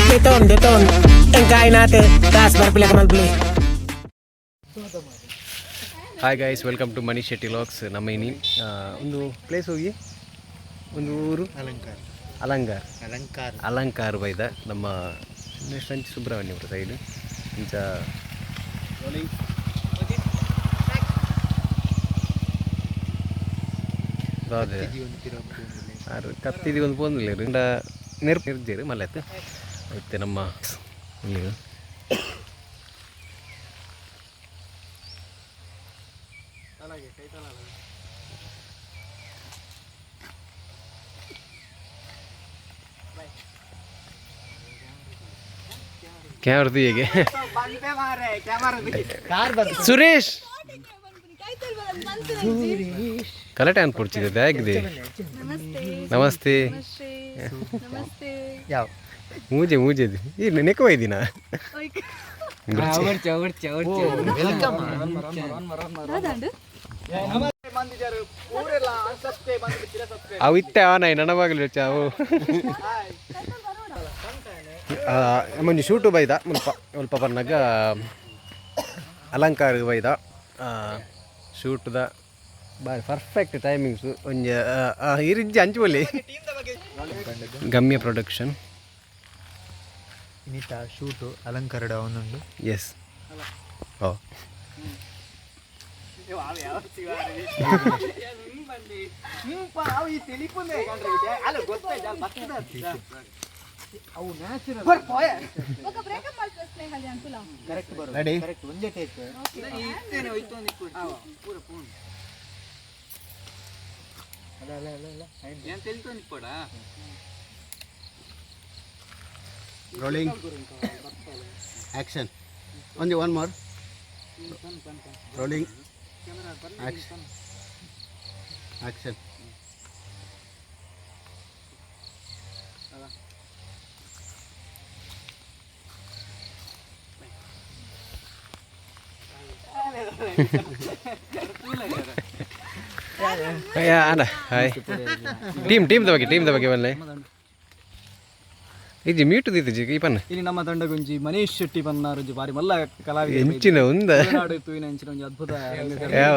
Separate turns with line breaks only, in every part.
ದೆತೋನ್ ದೆತೋನ್ ಎಂಕಾಯ್ನಾತೆ ಕಾಸ್ ಬರ್ಪಿಲಕ ಮಲ್ಪಲಿ.
Hi guys, welcome to Manish Shetty vlogs. ನಮ್ಮ ಇನಿ ಒಂದು ಪ್ಲೇಸ್ ಹೋಗಿ ಒಂದು ಊರು.
ಅಲಂಕಾರ.
ಅಲಂಗಾರ್.
ಅಲಂಕಾರ.
ಅಲಂಕಾರ ಬೈದ ನಮ್ಮ ನೆಕ್ಸ್ಟ್ ಅಂಚ ಸುಬ್ರಹ್ಮಣ್ಯಪುರ ಸೈಡ್ ಇಂಚ. ದಾದೆ? ಆರು ಕತ್ತಿದಿ ಒಂದು ಪೋಂದಿಲ್ಲ ನೆರ್ಪು ನಿರ್ಜೇರು ಮಲ್ಲೆತ್ತು ಇತ್ತೆ ನಮ್ಮ ಇಲ್ಲಿ. ಕ್ಯಾಮ್ರಾ ಹೇಗೆ ಸುರೇಶ್ ಕಲೆಕ್ಟ್ ಅನ್ಕೊಡ್ತಿದ್ದೆ ಬ್ಯಾಗ್. ನಮಸ್ತೆ.
ನಮಸ್ತೆ.
ಯಾವ?
ಮೂಜೆ ಮೂಜೆದು ಈ ನೆಕ್ಕ ಒಯ್ದಿನ. ಅವು ಇತ್ತೆ ಅವನ ನನ್ನ ಬಾಗಿಲು ಅವು ಮಂಜು ಶೂಟು ಬೈದ ಮುಲ್ಪ ಮುಲ್ಪ ಬನ್ನಾಗ ಅಲಂಕಾರ ಬೈದ ಶೂಟ್ದ ಬಾರಿ ಪರ್ಫೆಕ್ಟ್ ಟೈಮಿಂಗ್ಸು. ಒಂಜಿ ಇರಿಜ್ಜಿ ಅಂಚುವಲ್ಲಿ ಗಮ್ಯ ಪ್ರೊಡಕ್ಷನ್.
ಇನ್ನಿತ ಶೂಟು ಅಲಂಕಾರಡ ಒಂದುಂಡು.
ಎಸ್ ಓ.
ರೆಡಿ, ಒಂದೇ ಟೇಕ್.
Rolling, action. ಒಂದು one more. Rolling, action, action.
ಅಣ್ಣ ಹಾಯ್. ಟೀಮ್ ಟೀಮ್ದ ಬಗ್ಗೆ, ಟೀಮ್ದ ಬಗ್ಗೆ ಬಲ್ಲೆ ಇಜ್ಜಿ ಮ್ಯೂಟ್ ದೀತಿಜಿ ಈ ಪನ್ನ.
ಇಲ್ಲಿ ನಮ್ಮ ತಂಡಗುಂಜಿ ಮನೀಶ್ ಶೆಟ್ಟಿ ಬನ್ನಾರುಂಜಿ ಬಾರಿ ಮಲ್ಲ ಕಲಾವಿದ.
ಎಂಚಿನ ಉಂದ?
ತುಳುನಾಡು ತೂಯಿನ ಅಂಚಿನ ಒಂಜಿ ಅದ್ಭುತ.
ಯಾವ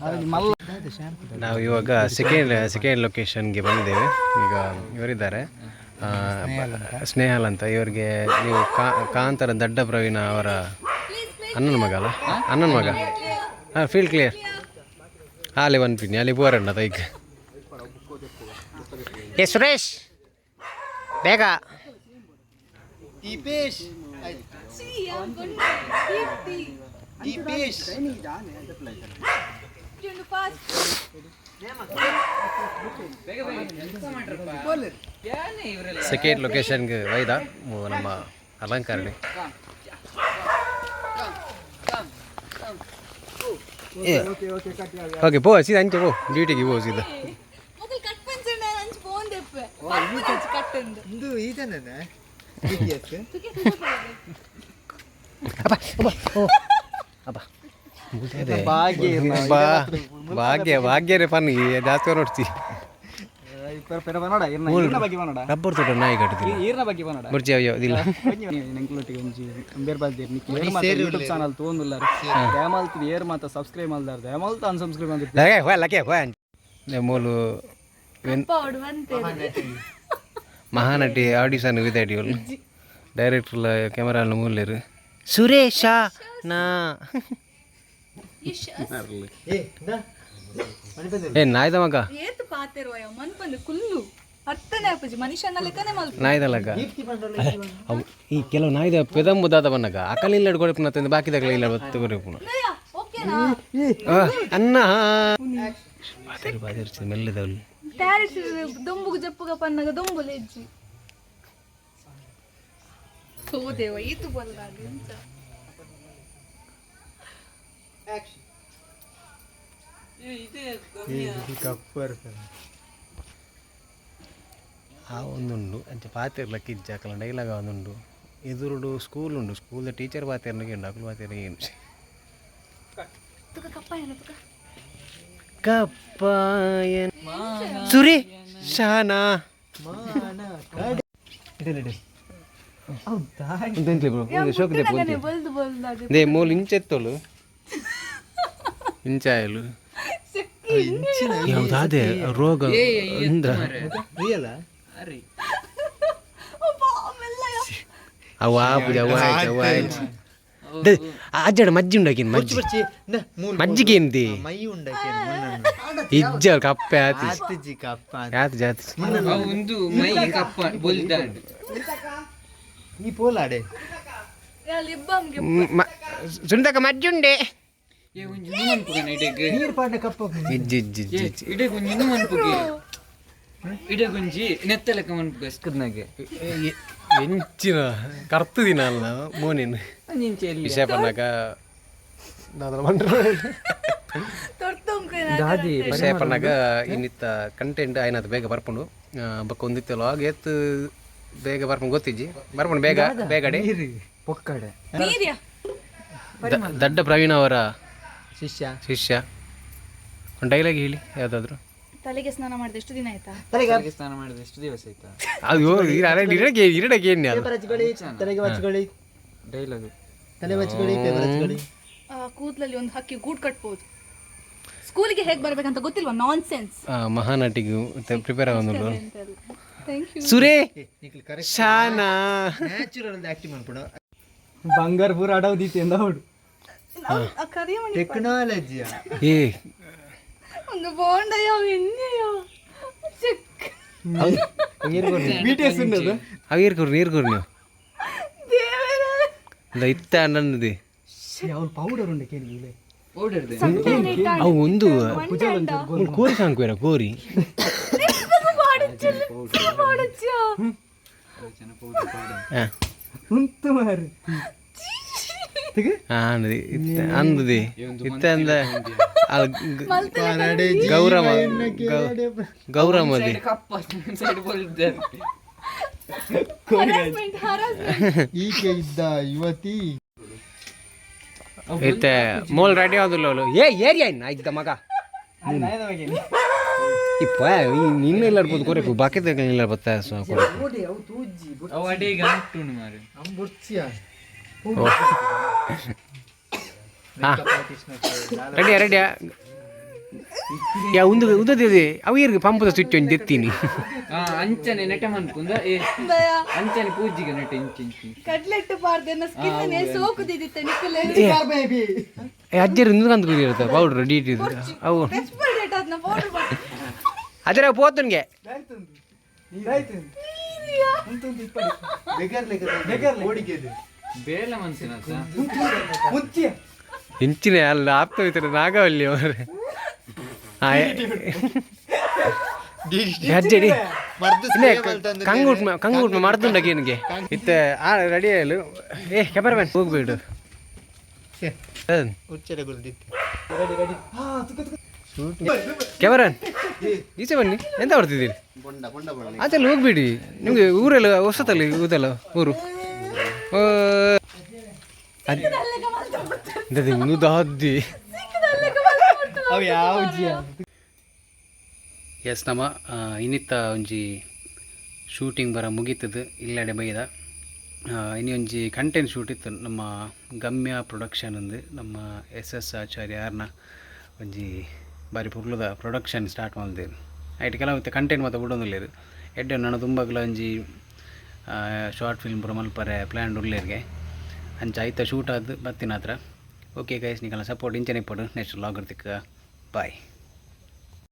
ಆರೊಂಜಿ ಮಲ್ಲ.
ನಾವು ಇವಾಗ ಸೆಕೆಂಡ್ ಸೆಕೆಂಡ್ ಲೊಕೇಶನ್ಗೆ ಬಂದಿದ್ದೇವೆ. ಈಗ ಇವರಿದ್ದಾರೆ, ಸ್ನೇಹಲ್ ಅಂತ. ಇವರಿಗೆ ನೀವು ಕಾಂತರ ದಡ್ಡ ಪ್ರವೀಣ ಅವರ ಅಣ್ಣನ ಮಗ ಅಲ್ಲ? ಅಣ್ಣನ ಮಗ. ಹಾಂ, ಫೀಲ್ಡ್ ಕ್ಲಿಯರ್. ಅಲ್ಲಿ ಒನ್ ಪಿನ್ನಿ ಅಲ್ಲಿ ಬೋರಣ್ಣ ತೈಕ್. ಏ ಸುರೇಶ್, ಬೇಗ.
ದೀಪೇಶ್, ದೀಪೇಶ್.
ಸೆಕೆಂಡ್ ಲೊಕೇಶನ್ಗೆ ಒಯ್ದ ನಮ್ಮ ಅಲಂಕಾರಣಿ. ಓಕೆ, ಪೋ ಸೀದಾ ಅಂಚೆ ಪೋ, ಡ್ಯೂಟಿಗೆ ಪೋ ಸೀದಾ.
ಮೊದಲು ಕಟ್ ಪಂಚಂಡ ಅಂಚ್ ಫೋನ್ ದೆಪ್ಪೆ ಪರ್ಪು ಕಟ್ ಅಂದು.
ಇಂದು ಈತನೇ.
ಅಪ್ಪ ಅಪ್ಪ ಓ ಅಪ್ಪ.
ಭಾಗ್ಯ.
ಭಾಗ್ಯ ಭಾಗ್ಯರೇ ಪನ್ ಜಾಸ್ತಿ ನೋಡ್ತಿ.
ಪೆರ ಬನ್ನಡ ಇರ್ನ ಇರ್ನ ಬಗ್ಗೆ ಬನ್ನಡ.
ರಬ್ಬರ್ ತೋಟ ನಾಯಿ ಕಟ್ಟಿದಿಲ್ಲ.
ಈರ್ನ ಬಗ್ಗೆ ಬನ್ನಡ.
ಬುರ್ಜಿ ಅಯ್ಯೋ ಇದಿಲ್ಲ.
ನೆಂಕುಲೊಟ್ಟಿಗೆ ಒಂಜಿ ಬೇರ್ ಬಾಲ್ದೇರ್ ನಿಕ್ ಏರ್ ಮಾತ ಯೂಟ್ಯೂಬ್ ಚಾನಲ್ ತೋಂದುಲ್ಲಾರ ದಯಮಾಲ್ತದ ಏರ್ ಮಾತ ಸಬ್ಸ್ಕ್ರೈಬ್ ಮಲ್ದಾರ ದಯಮಾಲ್ತ ಅನ್ಸಬ್ಸ್ಕ್ರೈಬ್ ಮಲ್ದಿರ್ತಾರೆ.
ಲಗೆ ಹೋ ಲಗೆ ಹೋ ಮೂಲು.
ಪೌಡ್ ಬಂತೆ.
ಮಹಾನಟಿ ಆಡಿಷನ್ ವಿದಾಡಿಯೋಳು ಡೈರೆಕ್ಟರ್ ಕ್ಯಾಮರಾ ಮೂಲೇರು ಸುರೇಶ ನಾ. ಏ ನಾಯ್ದ ಮಗ.
ಏತ್ ಪಾತೆರುವಯ ಮನ್ಪಂದು ಕುಲ್ಲು ಅರ್ಥನೇ ಆಪುಜಿ ಮನುಷ್ಯನ ಲೆಕ್ಕನೆ ಮಲ್ಪ.
ನಾಯ್ದಲಗ ಅವು ಈ ಕೆಲವು ನಾಯ್ದ ಪೆದಂಬುದಾದ ಬನ್ನಗ ಅಕಲ್ ಇಲ್ಲ ಕೊಡುಪುನ ತಂದು ಬಾಕಿದಾಗಲ ಇಲ್ಲ ಕೊಡುಪುನ.
ಓಕೆನಾ?
ಅನ್ನ ಬಾದಿರು ಬಾದಿರು ಮೆಲ್ಲದವಳು.
ಟ್ಯಾರಿಸ್ ದೊಂಬುಗು ಜಪ್ಪುಗ ಪನ್ನಗ ದೊಂಬು ಲೆಜ್ಜಿ ಸೋದೇವ ಈತು ಬಲ್ಲ ಎಂಚ.
ಆ ಒಂದುಂಡು ಅಂಚ ಪಾತಿರ್ಲಕ್ಕ ಇಜ್ಜ ಅಕಲ ಡೈಲಾಗ್ ಒಂದುಂಡು. ಎದುರುಡು ಸ್ಕೂಲ್ ಉಂಡು, ಸ್ಕೂಲ್ ಟೀಚರ್ ಪಾತಿರ್ನಗೆ ಉಂಡು, ಅಕಲು ಪಾತಿರ್ನಗೆ ಉಂಡು.
ತುಕ ಕಪ್ಪಾಯನ ತುಕ.
ಕಪ್ಪಾಯನ್ ಸುರಿ ಶಾನಾ. ಉಂತೆಂತ್ಲೆ ಬ್ರೋ, ಒಂದು ಶೋಕ್ ದೆಪ್ಪು ಉಂತೆ.
ಬಲ್ದು ಬಲ್ದು.
They ಮೂಲು ಇಂಚೆತ್ತೋಳು ಇಂಚಾಯಲು. ಯಾವುದಾದೆ ರೋಗ ಇಂದ.
ರಿಯಲ.
ಅವ ಆಪುಜ, ಅವ ಆಯ್ತು, ಅವ ಆಯ್ತು. ಅಜ್ಜಡ ಮಜ್ಜಿ ಉಂಡಾಕಿನ್ ಮಜ್ಜಿ. ಮಜ್ಜಿಗೆ ಎಂತಿ?
ಮೈ ಉಂಡಕ್ಕೆ.
ಇಜ್ಜ ಕಪ್ಪೆ ಆತಿ.
ಆತಿಜಿ ಕಪ್ಪ.
ಜಾತಿ ಜಾತಿ.
ಒಂದು ಮೈ ಕಪ್ಪ ಬೊಲ್ದಾಂಡ್.
ಈ ಪೋಲಾಡೆ.
ಲಿಬ್ಬಮ್ಗೆ.
ಸುಂದಕ ಮಜ್ಜುಂಡೆ.
ಏ, ಒಂಜಿ ಇಂದು ಮನ್ಪುಗನ ಇಡೆಗ್.
ನೀರು ಪಾಡ್ನ ಕಪ್ಪ.
ಇಜ್ಜಿ ಇಜ್ಜಿ ಇಜ್ಜಿ ಇಜ್ಜಿ.
ಇಡೆಗ್ ಒಂಜಿ ಇಂದು ಮನ್ಪುಗೆ, ಇಡೆಗೊಂಜಿ ನೆತ್ತಲೆಕ್ಕ ಮನ್ಪುಗ ಸ್ಕದ್ನಾಗೆ.
ಎಂಚಿನ ಕರ್ತು ದಿನ ಅಲ್ಲ ಮೋನಿನ್.
ಒಂಜಿಂಚ ಎಲ್ಲಿ
ವಿಷಯ ಪನ್ನಾಗ ಬಂಡ್ರು.
ದಾದಿ.
ವಿಷಯ ಪನ್ನಾಗ ಇನ್ನಿತ್ತ ಕಂಟೆಂಟ್ ಆಯ್ನದು ಬೇಗ ಬರ್ಪುಂಡು. ಬೊಕ್ಕ ಒಂದಿತ್ತ ಲಾಗ್ ಏತ್ ಬೇಗ ಬರ್ಪುಂಡು ಗೊತ್ತಿಜ್ಜಿ, ಬರ್ಪುಂಡು ಬೇಗ ಬೇಗಡೆ.
ಪೊಕ್ಕಡೆ.
ನೀರ್ಯಾ.
ದಡ್ಡ ಪ್ರವೀಣ್ ಅವರ
ಶಿಷ್ಯ.
ಶಿಷ್ಯ, ಒಂದು ಡೈಲಾಗ್ ಹೇಳಿ ಯಾವುದಾದ್ರು.
ತಲೆಗೆ ಸ್ನಾನ ಮಾಡಿದೆ ಎಷ್ಟು ದಿನ ಆಯ್ತಾ?
ತಲೆಗೆ ಸ್ನಾನ ಮಾಡಿದ ಎಷ್ಟು ದಿವಸ ಆಯ್ತಾ?
ಅದು ಇರಡಕ್ಕೆ ಇರಡಕ್ಕೆ ಏನು ಅದು.
ಪೇಪರ್ ಹಚ್ಕೊಳ್ಳಿ, ತಲೆಗೆ ಹಚ್ಕೊಳ್ಳಿ.
ಡೈಲಾಗ್.
ತಲೆ ಹಚ್ಕೊಳ್ಳಿ, ಪೇಪರ್ ಹಚ್ಕೊಳ್ಳಿ.
ಆ ಕೂದಲಲ್ಲಿ ಒಂದು ಹಕ್ಕಿ ಗೂಡ್ ಕಟ್ಬೋದು. ಸ್ಕೂಲಿಗೆ ಹೇಗೆ ಬರ್ಬೇಕಂತ ಗೊತ್ತಿಲ್ವಾ? Nonsense.
ಮಹಾನಟಿಗೆ ಪ್ರಿಪೇರ್ ಆಗೋದು.
Thank you.
ಸುರೇ.
ನಿಖಿಲ್ ಕರೆಕ್ಟ್.
ಶಾನಾ.
ನ್ಯಾಚುರಲ್ ಆಕ್ಟಿಂಗ್ ಮಾಡ್ಬಿಡು.
ಬಂಗಾರ ಪೂರ ಅಡವದೀತಿ ಎಂದ ಹುಡು.
ಕರಿಯ ಮಣಿ.
ಟೆಕ್ನಾಲಜಿಯ.
ಏ.
ಒಂದು ಬೋಂಡಯ್ಯೋ ಎಣ್ಣೆಯೋ ಚಿಕ್ಕ.
ಬಿಟಿಎಸ್ ಉಂಡದು.
ಅವು ಏರ್ಕೊರು ನೀರು ನೀವು.
ದೇವರ.
ಇತ್ತ ನನ್ನದು.
ಅವ್ಳು ಪೌಡರ್ ಉಂಡೆ ಕೇಳಿ.
ಪೌಡರ್.
ಅವು ಒಂದು ಮೂಲು ಕೋರಿ ಸಾಂಕುವೇರ ಕೋರಿ. ಹಾಂ.
ಉಂತು ಮಾರು.
ಅಂದದಿ ಇತ್ತ ಅಂದದಿ ಇತ್ತ ಅಂದ ಗೌರವ ಗೌರಮ್ಮದಿ.
ಕಪ್ಪ ಸೈಡ್ ಬೊಲ್ದ.
ಈಕೆ ಇದ್ದ ಯುವತಿ.
ಇತ್ತೆ ಮೋಲ್ ರೆಡಿ ಆದಿಲ್ಲ ಅವಳು. ಏ ಏರಿಯಾ ಇನ್ನ ಇದ್ದ ಮಗ ಇಪ್ಪ ನಿನ್ನ ಇಲ್ಲ ಇರ್ಬೋದು ಕೊರೆಕು ಬಾಕಿ ಇಲ್ಲ ಬತ್ತ ಕೊರೆಕು.
ಅವು ಅಡಿಗೆ ಅಂಟುಂಡು ಮಾರು.
ಅಂಬುರ್ಚಿಯ.
ಹಾಂ, ರೆಡಿಯಾ ರೆಡಿಯಾ? ಯಾ ಒಂದು ಉದ್ದದಿದೆ ಅವು ಏರ್ಗೆ ಪಂಪದ ಸ್ವಿಚ್ ಒಂದು ಎತ್ತೀನಿ.
ಹಾ, ಅಂಚನೆ ನೆಟ ಮನ್ಪುಂದ ಏ. ಅಂಚನೆ ಪೂಜಿಗೆ ನೆಟ ಇಂಚಿ ಇಂಚಿ.
ಕಡ್ಲೆಟ್ಟು ಬಾರ್ದೆನ ಸ್ಕಿನ್ ಸೋಕುದಿದ್ದಿತ್ತ ನಿಕ್ಕಲೆ.
ಏ ಅಜ್ಜರು ಇಂದು ಕಂದು ಕೂದಿರುತ್ತೆ ಪೌಡ್ರ್ ಡಿ ಟಿ ಅವು.
ಎಕ್ಸ್ಪೈರ್ ಡೇಟ್ ಆದ್ನ ಪೌಡರ್.
ಅಜ್ಜರ ಪೋತನ್ಗೆ.
ಬೇಲ ಮನ್ಸಿನ.
ಇಂಚಿನ ಅಲ್ಲ ಆಪ್ತ ಹೋಯ್ತಾರೆ ನಾಗವಲ್ಲಿ ಅವರೇ. ಅಜ್ಜಡಿ ಕಂಗೂಟ್ ಕಂಗೂಟ್ ಮರ್ದುಂಡಕ್ಕೆ ಏನಿಗೆ ಇತ್ತೆ ಆ ರೆಡಿ ಆಯಲು. ಏ ಕ್ಯಾಮರಾಮನ್ ಹೋಗ್ಬೇಡು. ಕ್ಯಾಮರಾನ್ ಈಚೆ ಬನ್ನಿ, ಎಂತ ಮಾಡ್ತಿದ್ದೀರಿ?
ಬೊಂಡ ಬೊಂಡ ಬೊಂಡ.
ಆಚೆಲ್ಲ ಹೋಗ್ಬೇಡಿ, ನಿಮಗೆ ಊರೆಲ್ಲ ಹೊಸತಲ್ಲಿ ಊದಲ್ಲ ಊರು ದಾದಿ.
ಅವು ಯಾವ.
ಎಸ್, ನಮ್ಮ ಇನ್ನಿತ್ತ ಒಂಜಿ ಶೂಟಿಂಗ್ ಬರ ಮುಗೀತದ ಇಲ್ಲಡೆ ಬೈದ. ಇನಿ ಒಂಜಿ ಕಂಟೆಂಟ್ ಶೂಟ್ ಇತ್ತು ನಮ್ಮ ಗಮ್ಯ ಪ್ರೊಡಕ್ಷನ್ ಅಂದು. ನಮ್ಮ ಎಸ್ ಎಸ್ ಆಚಾರ್ಯ ಆರ್ನ ಒಂಜಿ ಬಾರಿ ಪೊರ್ಲುದ ಪ್ರೊಡಕ್ಷನ್ ಸ್ಟಾರ್ಟ್ ಮಲ್ದೇರು. ಐಟ್ ಕೆಲವು ಇತ್ತೆ ಕಂಟೆಂಟ್ ಮಾತ ಬುಡೊಂದುಲ್ಲೆರ್. ಎಡ್ಡೆ ನನ ತುಂಬಗ್ಲ ಒಂಜಿ ಶಾರ್ಟ್ ಫಿಲ್ಮ್ ಪೂರ ಮಲ್ಪರೆ ಪ್ಲ್ಯಾನ್ ಉಲ್ಲೆರ್ಗೆ. ಅಂಚ ಐತ ಶೂಟ್ ಆದ್ ಬತ್ತಿನ ಹತ್ರ. ಓಕೆ ಗೈಸ್, ನಿಕಲ್ನ ಸಪೋರ್ಟ್ ಇಂಚನೆ ಇಪ್ಪಡು. ನೆಕ್ಸ್ಟ್ ವ್ಲಾಗ್ ತಿಕ್ಕ. ಬಾಯ್.